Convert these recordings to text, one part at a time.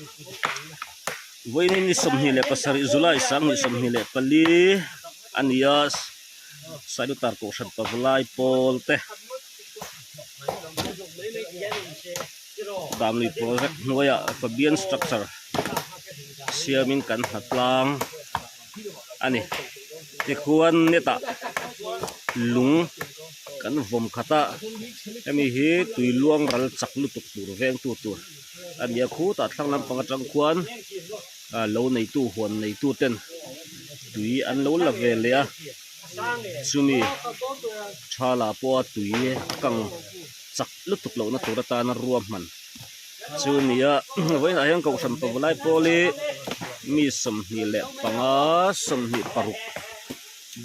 Vawiin ni 27 July 2024 a ni a Sailutar Kohhran Pavalai pawl te Damlui project hnuaiah Fabian structure siamin kan hna tlang a ni tikhuan net ah lung kan vawm khat a hemi hi tui luang ral chak lutuk tur vengtu tur a ni a khutah thlang lampang atang khuan ah lo neitu huan neitu ten tui an lo la ve leh a chumi thala pawha tui a kang chak lutuk lohna tur atana ruahman chu a ni a vawiinah hian kohhran pavalai pawl hi mi 25 26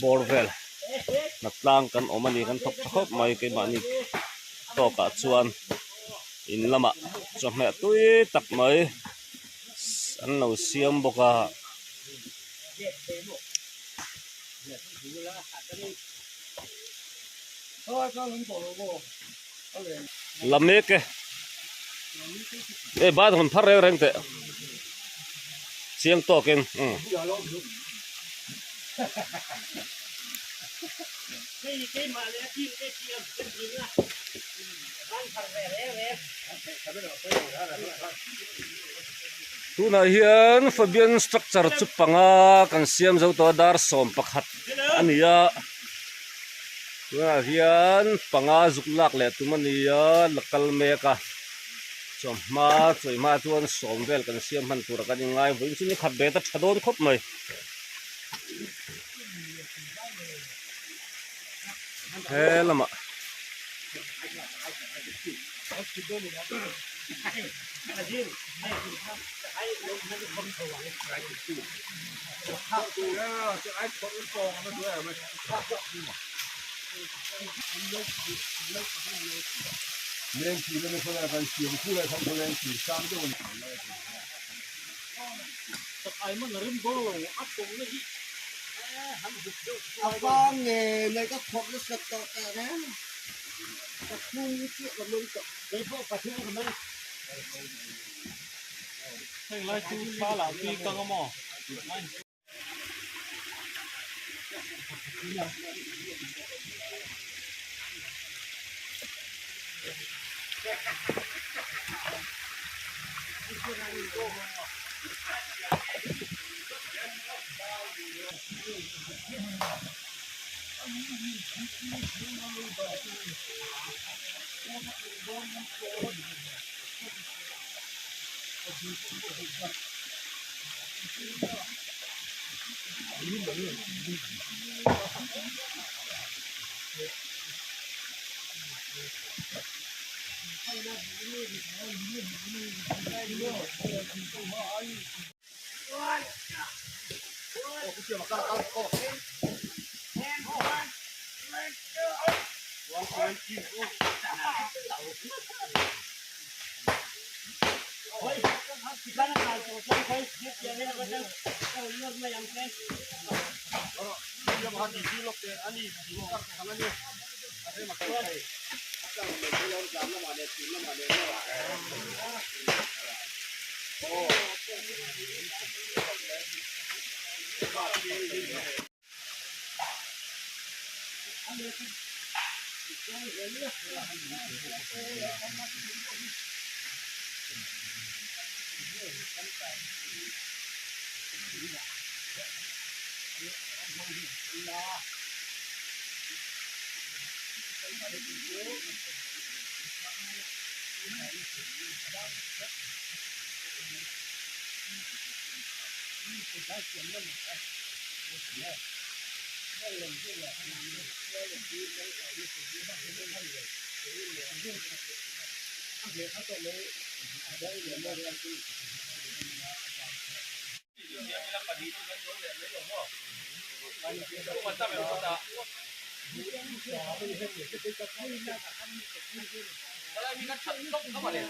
bawr vel hnatlang kan awm a ni kan thawk tha khawp mai keimahni tawkah chuan in lamah chawhmeh tui tak mai an lo siam bawk a. La mek e e ban hawn phar reng reng teh chiang tawkin umm. Tunah hian Fabian structure chu panga kan siam zo tawh a dar 11 a ni a. Tunah hian panga zuk lak leh tum a ni a la kal mek a chawhma chawihma chuan sawm vel kan siam hman tur a kan inngai vawiin chu ni khat ve ta tha dawn khawp mai. He lamah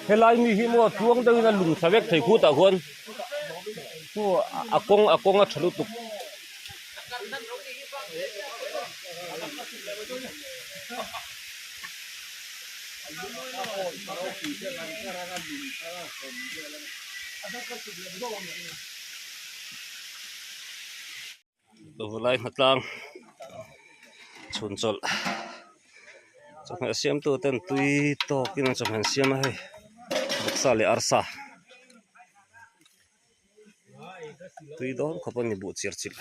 Helai mi hi maw tluang deuhin a lung thla vek thei khutah khuan chu a kawng a kawng a tha lutuk. Pavalai hnatlang chhun chawlh chawhmeh siamtu ten tui tawkin an chawhmeh an siam a hei vawksa leh arsa tui dawn khawp a ni buh chir chilh.